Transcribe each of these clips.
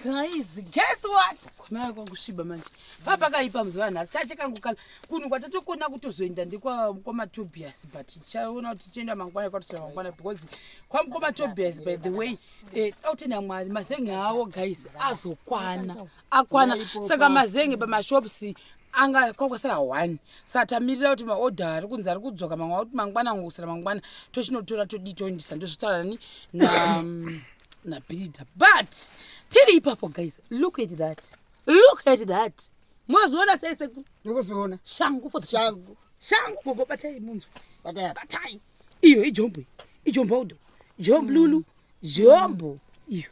Guys, guess what? Kwamai kwakusviba manje. Papakaipa muzuva nhasi chachekangu kana kunhu kwatatokona kutozoenda ndekwa mukoma Tobias but tichaona kuti tichienda mangwana kwatosvika mangwana because kwamukoma Tobias by the way eh autenda Mwari mazenge awo guys azokwana akwana saka mazenge pamashops anga kwakwasara one saka tamirira kuti maodha ari kunzi ari kudzoka mamwe akuti mangwana ngosara mangwana tochinotora todii toendesa ndozvotaura nani na nabhilidha but tiri ipapo guys look at that look at that mozviona sei sekuru ndikuzviona shangu for the shangu shangu gogo batai munzwa batai batai iyo ijombo ijombo udo jombo lulu jombo iyo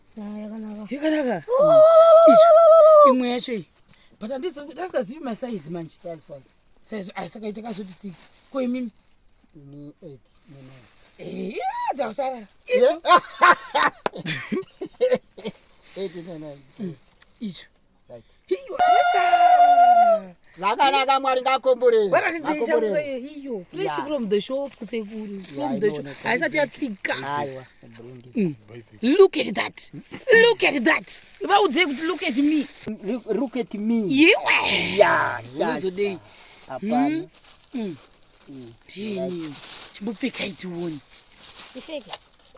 yakanaka icho imwe yacho iyi but andisikazivi masaizi manje saizi saka itakazoti 6 ko imimi Ni 8 ni 9. Eh, dzasara. Icho. 8 ne 9. Icho. Right. Iyo. Zvakanaka Mwari ngakomborere. Varatidzei iyo. Fresh from the shop sekuru. From the shop. Haisati yatsika. Aiwa, Burundi. Look at that. Look at that. Vaudzei kuti look at me. Look at me. Iwe. Yeah. Unozodei? Hapana. Ndini. Chimbopfekai tione. Ndipfeke.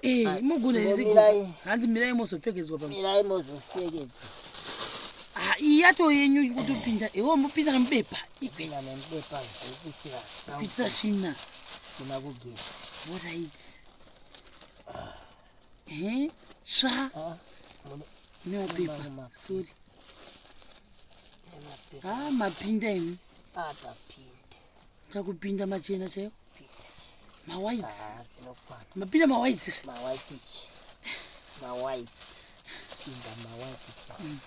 Eh, mugona here Mirai. hanzi mirai mozopfekedzwa pamwe. Mirai mozopfekedzwa. Ah, iyi yato yenyu kutopinda. Iwe mupinda nemubepa. Igwe. Pinda nemubepa zvekuitira. Kuitira svina. Kuna kugeza. Alright. Eh, tsva. Ah, Nemapepa. Sorry. Ah, mapinda imi. Ah, tapinda. Takupinda machena chaiwo. Mawhites. Ah, zvinokwana. Mapinda mawhites. Mawhite. Mawhite. Pinda mawhite.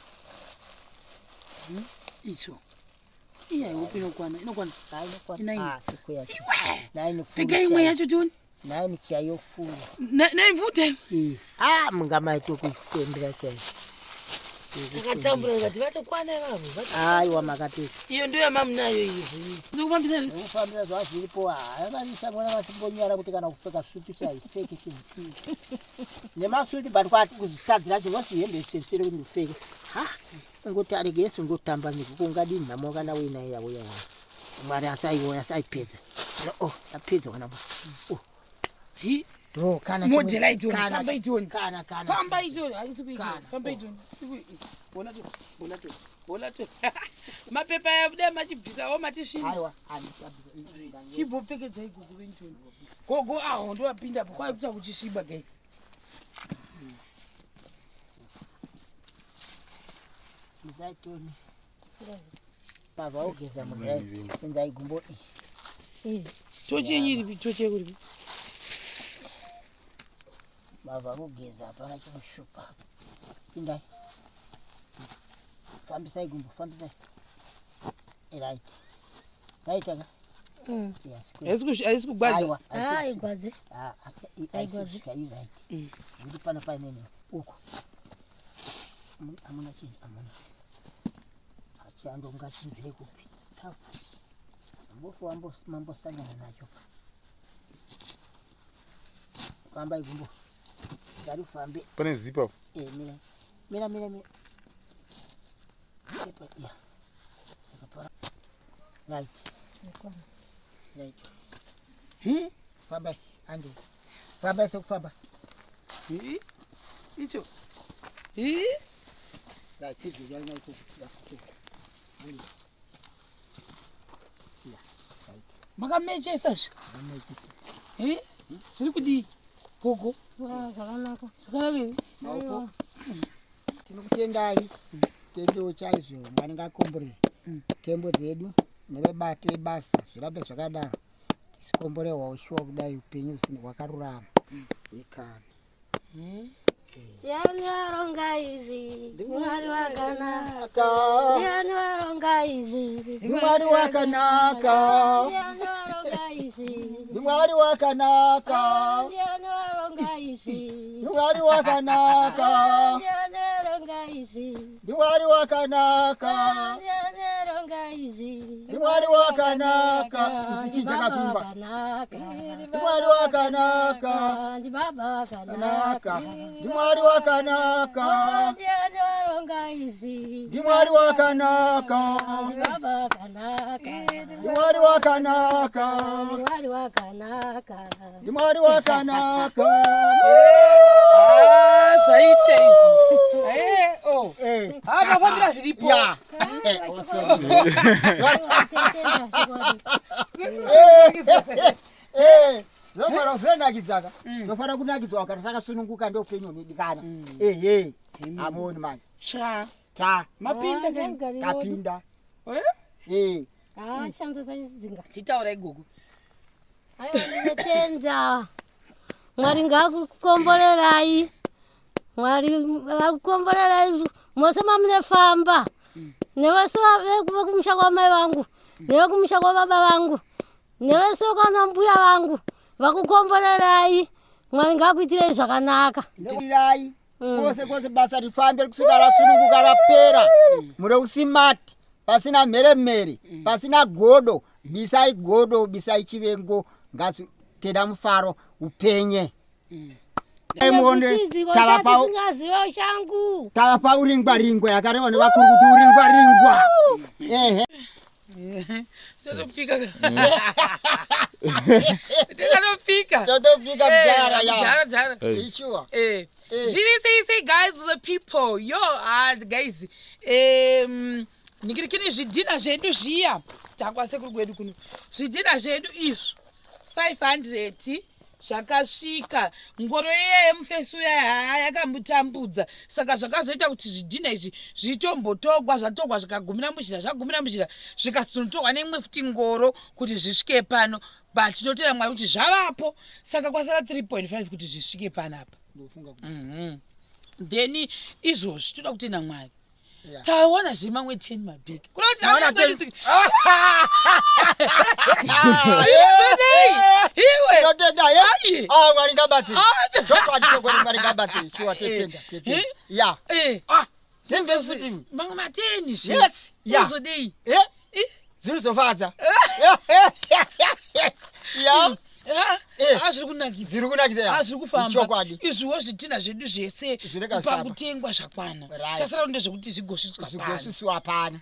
Icho. Iya iwopo inokwana. Inokwana. Ah, inokwana. Nine. Ah, siku yacho. Iwe. Nine full. Pfeka imwe yacho tione. Nine chaiyo full. Nine full time. Eh. Ah, mungamaito kuifembera chaiyo. Takatambura tikati vatokwana ivavo. Aiwa makateka. Iyo ndiyo yamamunayo iyi zvino. Ndikufambisa Zvekufambira zvazviripo havanisangona vasimbonyara kuti kana kupfeka sutu chaipfeke chinhu chii nemasuti but kwati kuzisadzira cho vasi hembe zvisere kuti ndipfeke ha ngoti arege yesu ngotamba nyika ungadini nhamo kana uinaye yauya wa mwari asaiona asaipedza o apedza kana oh Hi. ndo kana Modela itoni, kana- famba itoni. kana kana Famba itoni, haisi kuitoni. Kana. Famba itoni. Bola to, bola to, bola to. Mapepa aya buda machibvisawo matisvina. aiwa handichabvisa Chimbopfekedzai gogo ventoni. Gogo aho ndovapinda apo kwakuita kuchisviba guys. musaitoni pavha ugeza mudrai pinzai gumbo iyi Tochi yenyu iripi? Tochi yekuripi? mavha kugeza hapana chinoshupa pindai fambisai gumbo fambisai right raita ka Yes, Haisi kugwadza. Aiwa, Ah, igwadze. Ah, aisvika iright zviri pano painene uko Hamuna chinhu hamuna achando ngachinzvire kupi staff mbofu mambosangana nacho fambai gumbo ngarifambe pane zipa apo Eh, mira mira mira mira Epa, ya saka pa right right Hi? fambai andi fambai sekufamba Hi? Icho. Hi? right chidzokai naikoko Andi. Ya, right. Makamechesa zve. Hi? Zviri kudii? Gogo. Ah, zvakanaka. Zvakanaka here? Maoko. Tinokutendai tendewo chaizvo Mwari ngakomborere tembo dzedu nevebati vebasa zvirambe zvakadaro tisikomborerwawo shuwa kudai upenyu husina hwakarurama yekana Ndiani waronga izvi? Mwari wakanaka. Ndiani waronga izvi? Mwari wakanaka Ndiani waronga izvi? Mwari wakanaka Ndiani waronga izvi? Mwari wakanaka Ndiani waronga izvi? Mwari wakanaka Ndiani waronga izvi? Mwari wakanaka ichi Baba chakakuimba wakanaka. Mwari wakanaka Ndi baba wakanaka. naka Mwari wakanaka Ndiani waronga izvi. Ndimwari wakanaka. Ndibaba wakanaka. Ndimwari wakanaka. Ndimwari wakanaka. Ndimwari wakanaka. Ah, zvaita izvi. Eh, oh. Eh. Ah, tafambira zviripo. Ya. Eh, awesome. Aiwa, Eh, zvofanira zvonakidzaka zvofanira kunakidzwa kana takasununguka ndoupenyu hunodikana ehe amuoni manje Tsva. ta Mapinda ke. tapinda Eh? Eh, Ah, chanzo chachidzinga. Chitaurai gogo. Aiwa, ndinotenda. Mwari ngakukomborerai. Mwari akukomborerai mose mamunefamba. Nevese vekumusha kwamai vangu, nevekumusha kwababa vangu, nevese kwana mbuya vangu vakukomborerai. Mwari ngakuitirei zvakanaka. Ndirirai kwose kwose basa rifambe kusvika rasununguka rapera mure usimati pasina mheremhere pasina godo bisai godo bisai chivengo ngazitenda mufaro upenye Dai muone tava pau Tisingaziva shangu. tava pauringwa ringwa yakarehwa nevakuru kuti uringwa ringwa ehe Totopika. Tikatopika. totopika mudhara ya Mudhara, mudhara. ishuwa Eh. Eh. Zviri sei sei guys for the people. Yo, ah guys. Nikirikini zvidhina zvedu zviya. Takwa sekuru kwedu kuno. Zvidhina zvedu izvi 500 zvakasvika ngoro iya yemufesi uya haa yakamutambudza saka zvakazoita kuti zvidhina izvi zvitombotogwa zvatogwa zvikagumira muzhira zvagumira muzhira zvikazonotogwa neimwe futi ngoro kuti zvisvike pano but tinotenda Mwari kuti zvavapo saka kwasara 3.5 kuti zvisvike panapa. Ndofunga kuti Then izvozvi toda kutenda Mwari Yeah. taona zvemamwe 10 mabhegi. Taona 10. Iwe Totenda, ye? Ai. Ah, Mwari ngabatsire. Ah. Chokwadi, chokwadi, Mwari ngabatsire. Shuwa, tetenda, tetenda. Eh? Ya. Eh, Ah, ten futi. Mamwe mateni zve. Yes, ya. Uzodei? Eh? Eh? Zvinozofadza. Ya. Ah, Eh. ah, zviri kunakidza. Zviri kunakidza, ya. Ah, zviri kufamba. Chokwadi. Izviwo zvidhina zvedu zvese Zvinenge zvifamba. pakutengwa zvakwana. Right. Chasara ndezvekuti zvigosvitswa pano Zvigosvitswa pano.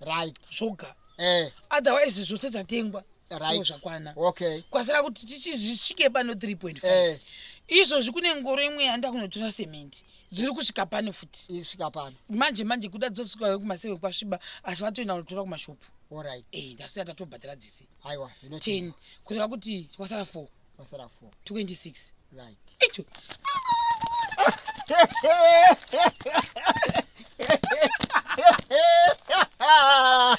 Right. zvoga. Eh, Otherwise zvose zvatengwa. Right. So zvakwana. Okay. Kwasara kuti tichizvisvike pano 3.5. Eh, Izvozvi kune ngoro imwe yanda kunotora semendi. Dziri kusvika pano futi. isvika pano. Manje manje kuda dzosvika kumaseve kwasviba asi vatoenda kunotora kumashopu. All right. Eh, ndasiya tatobhadhara dzese. Aiwa, zvino 10 kureva kuti kwasara 4 Kwasara 4. 26. Right. Icho. Ah,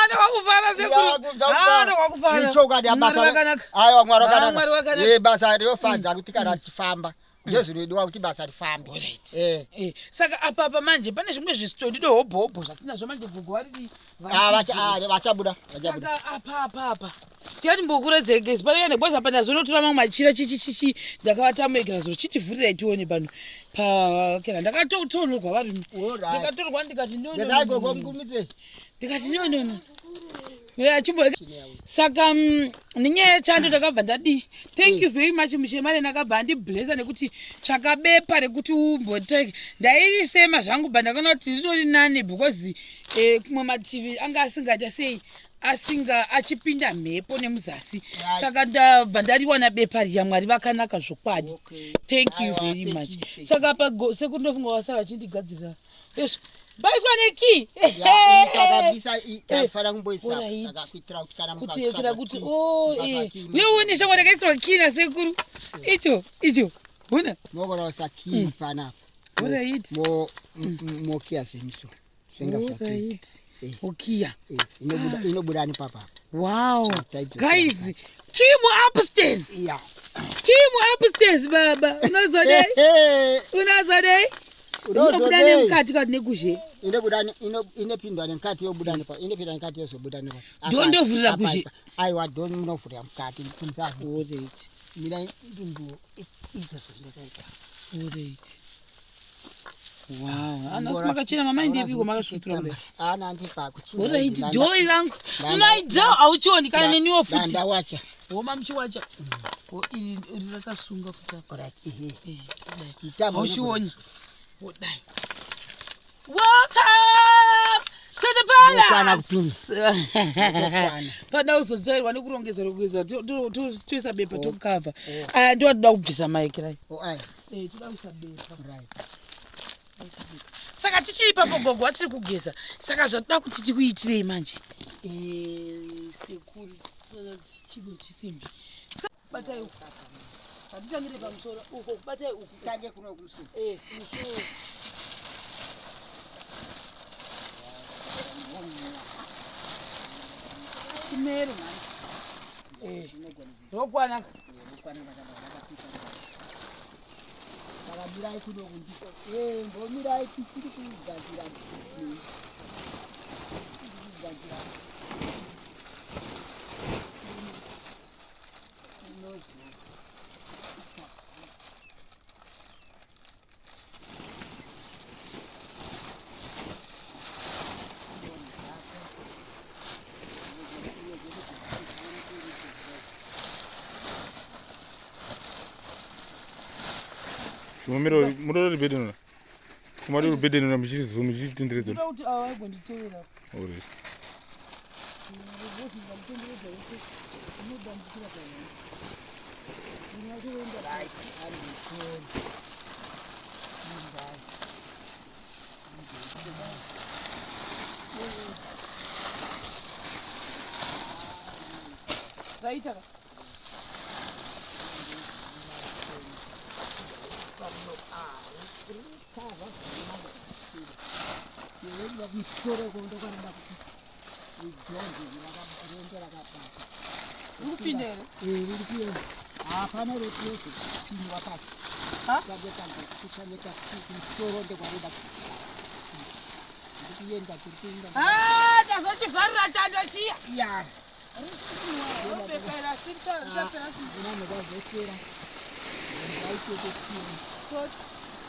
ndakakufara sekuru. Ah, ndakakufara. Ichokwadi Mwari vakanaka. Aiwa, Mwari Ah, wakanaka. Mwari wakanaka. Eh, basa rinofadza kuti kana richifamba. Ndezvinodiwa kuti basa rifambe. Alright. Eh. Eh, saka apa apa manje pane zvimwe zvisitondi hobho hobho zvatinazvo manje gogo vari Ah, vachabuda, vachabuda. saka apa apa apa tikati mbokuredzegezi pane yane bhoza pana zonotora mamwe machira chichi chichi ndakavatamekera zuro chitivhurirai tione pano pakera ndakatotorwa varume. Alright. Ndakatorwa ndikati no, no, no, Ndedai no, gogo no, no. mukurumidze. Ndikati no no no. Achimbo saka nenyaya yechando ndakabva ndadii. Thank you very much mushemane ndakabva andiblessa nekuti tsvaka bepa rekuti umbote ndairisema zvangu but ndakaona kuti ritori nani because kumwe mativi anga asingaita sei asinga achipinda mhepo nemuzasi. Saka ndabva ndariwana bepa riya. Mwari vakanaka zvokwadi. Okay. Thank you Aiwa, very thank much. you, thank you. Saka apa sekuru ndofunga wasara vachindigadzirira ezvo baiswa nekey. Ya, takabisa tafanira kumboisa Alright. saka kuitira kuti kana Kuti yekera kuti key, o mukatsvaga key, uye uone shamwari yakaisirwa key nasekuru icho icho huna. Munogona kuisa key panapa. Alright. Mokiya zvinhu so zvenga zvatoita. Alright. Eh. Okiya. Eh, inobuda nepapapa. Wow. Taidzosa. Guys, key mu upstairs. Ya. Key mu upstairs baba unozodei unozodei unobuda Unozodei? nemukati kati nekuzhe. Inobuda inopindwa nemukati yobuda nepa inopinda nemukati yozobuda nepa. Ndo ndovhurira kuzhe. Aiwa, ndo munovhurira mukati kunzazvo. Alright. Mina ndimbo izvozvo ndakaita. Alright. Wow, anasi makachena mama ndepiko makasvutura kudai? Ana andipa kuchinja. Alright, dhoi rangu maidho hauchioni kana neniwo futi. Ndawacha. Woma muchiwacha. O, iri iri rakasunga futi apa. Alright, ehe. Eh, kudai. Mitambo. Hauchioni wodai. Welcome to the Unokwana palace. Pada kuzotsvairwa nekurongedzwa rokugeza toisa bepa tokavha. Aya ndiwo atoda kubvisa maiki rai. Oh, ai, Eh, toda kuisa bepa. right. Saka tichiri ipapo gogo atiri kugeza. Saka zvatoda kuti tikuitirei manje. Eh, sekuru chido chisimbi. Batai uku. Hatitangire pamusoro uko batai uku. Tange kuno kumusoro. Eh, kumusoro. Simero manje. Eh, rokwana. Saka mirai kuno kundiko. Eh, mbomirai tichiri kugadzira. Tichiri kugadzira. Inozo. Munoda kuti bhedhenura kumari uri bhedhenura muchirizo muchitenderedza. Ndoda kuti ava vaigonditevera. Alright. Zvaita ka? Kumusoro kondokaramba kuti idhonzi ringe rakabata. Uri kupinda here? Riri kuenda. Hapana retiyozo kupinwa pasi. Ha? Tange tange kutange kumusoro ndokwarenda. Ndiri kuenda tiri kuenda. Ah, tazochivharira chando chiya. Ya. Ropepera, sitapera Ndinamwe kwazoswera. Ndaitete chii. soti.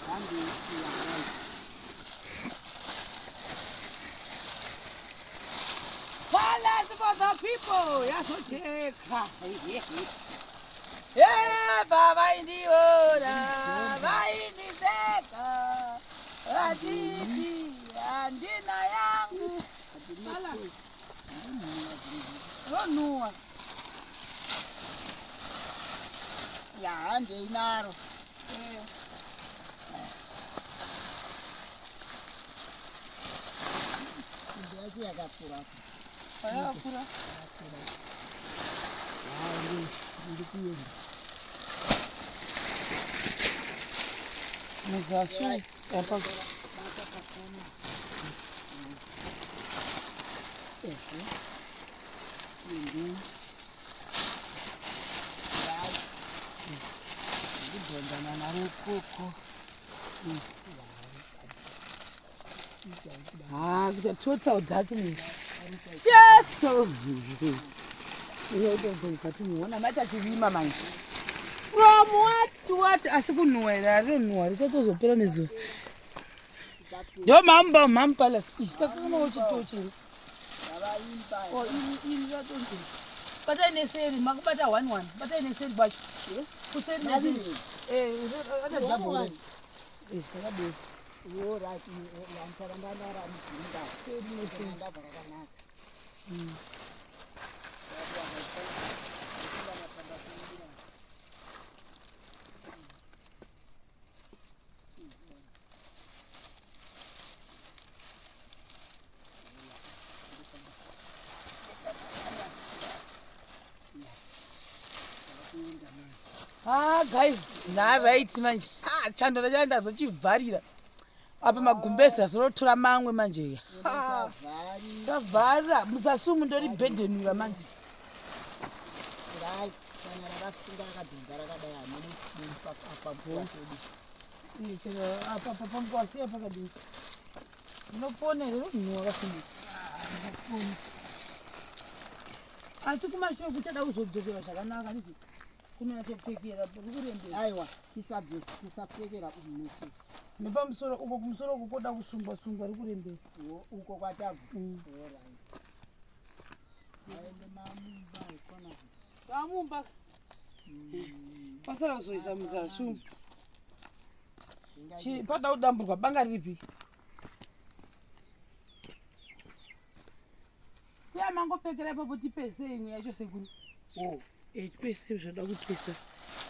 Handi ya right. Palace for the people yazocheka. Eh, baba indiona, vaindiseka. Vachiti handina yangu. Palace. Ronhuwa. Ya handei naro. Eh. Simbi yacho yakakura. Yakakura. Hayi ndiri kuenda. Muzasu. Apa. Ndidhonzana naro ikoko. Ah, kuita total darkness. Jesu. Inotozoikatimuona maita chirima manje. From what to what asi kunhuwa here harinonhuwa richatozopera nezuva. Ndo mamba mamba palace. Ichi takakanawo chitochi here. Oh, iri iri ratonzi. Batai neseri makubata 1 1. Batai neseri kwacho. Kuseri neseri. Eh, ata double. Eh, takadai. Yo right, yamusara ndandara mudhinda. Ndabva rakanaka. Ah, guys, naright manje. Ah, chando racho ndazochivharira. Apa magumbezi azonotora mamwe manje. Ah, Tavhara, musasumu ndori bhedhenura manje. Right, kana rakasunga rakadhonza rakadai hamene apa pedu. Eh, chero apa apa panguwasiya pakadii. Ndinopona here ronhuwa kafunga. Ndinopona. Asi kumashure kuchada kuzodzokera zvakanaka ndizvo. Kunonyatsopfekera kurembera. Aiwa, tisapfekera umusi. Nepamusoro uko kumusoro uko koda kusungwa sungwa rikurembera. Uko kwatabva. Alright. Aende mamumba ikona. Vamumba. Pasara kuzoisa muzasu. Pada kudamburwa banga ripi? Siya mangopfekera ipapo tipese imwe yacho sekuru. Oh, eh tipese zvoda kupesa.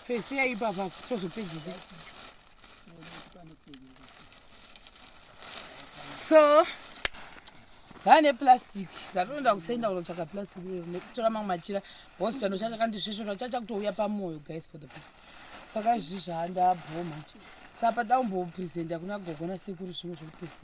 Fese yaipapa tozopedzisa. So vane plastic ndatoenda kusenda kunotsvaka plastic iroro nekutora mamwe machira because chando chacho kandisvesvera chacha kutouya pamwoyo guys for the people saka izvi zvaandabho manje sapa daumbopresenta kuna gogo nasekuru zvimwe zvekupedzisira.